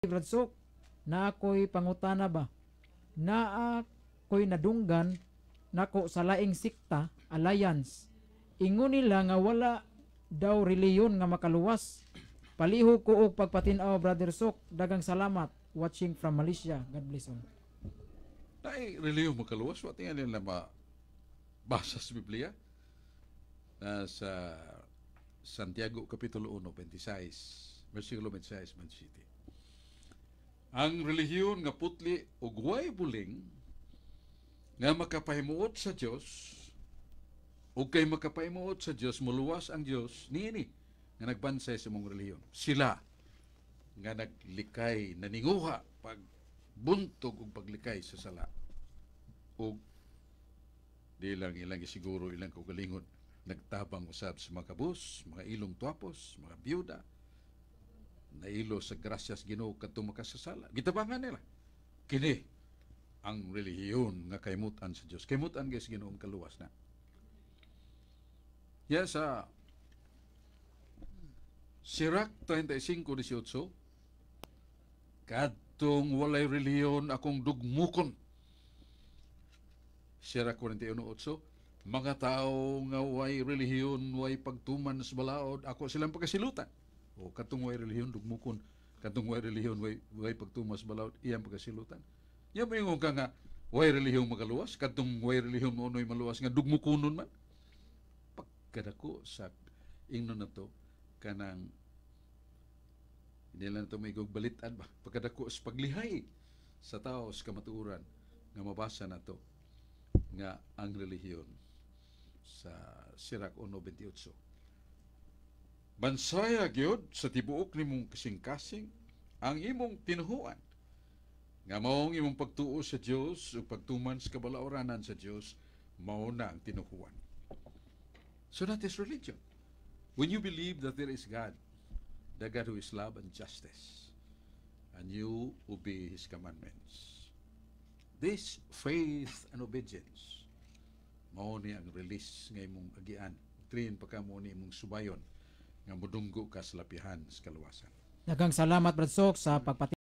Brad Sok. Naa ko'y pangutana ba? Naa ko'y nadunggan nako sa laing sikta, alliance. Ingon nila nga wala daw reliyon nga makaluwas. Palihog ko og pagpatin-aw, Brother Sok. Daghang salamat. Watching from Malaysia. God bless all. Naay relihiyon makaluwas, wa tingali nila mabasa sa Biblia. Nasa Santiago Kapitulo 1, 26, versikulo 26, 27. Ang relihiyon nga putli ug way buling nga makapahimuot sa Dios ug kay makapahimuot sa Dios, muluwas ang Dios niini nga nagbansay sa imong relihiyon. Sila nga naglikay, naninguha pag buntog ug paglikay sa sala ug di lang ilang isiguro ilang kaugalingon, nagtabang usab sa mga kabus, mga ilong tuapos, mga biyuda, nailo sa grasyas Ginoo kadtong makasasala. Gitabangan nila. Kini ang relihiyon nga kaimutan sa Dios. Kaimutan guys Ginoo kaluwas na. Ya sa Sirach 35:18, "Kadtong walay relihiyon akong dugmukon." Sirach 41:8, "Mga tao nga way relihiyon, way pagtuman sa balaod, ako silang pagkasilutan." O katong way relihiyon dugmukon, katong way relihiyon, way pagtuman sa balaod, iyang pagkasilutan. Ya moingon ka nga way relihiyon magaluwas, katong way relihiyon mo unoy maluwas nga dugmukunon man. Pagkadako sa ingnon na to kanang hindi lang ito may balitan ba, pagkadako sa paglihay sa tao sa kamatuoran nga mabasa na to nga ang relihiyon sa Sirach 1:28. Bansaya gyud sa tibuok nimong kasing-kasing ang imong tinuhuan nga maong imong pagtuo sa Dios ug pagtuman sa kabalaoranan sa Dios, mao na ang tinuhuan. So that is religion. When you believe that there is God, the God who is love and justice, and you obey His commandments. This faith and obedience, mao ni ang release nga imong agian. Train pa ka mo ni imong subayon nga mudunggo ka sa lapihan sa kaluwasan. Daghang salamat, Brad Sok, sa pagpati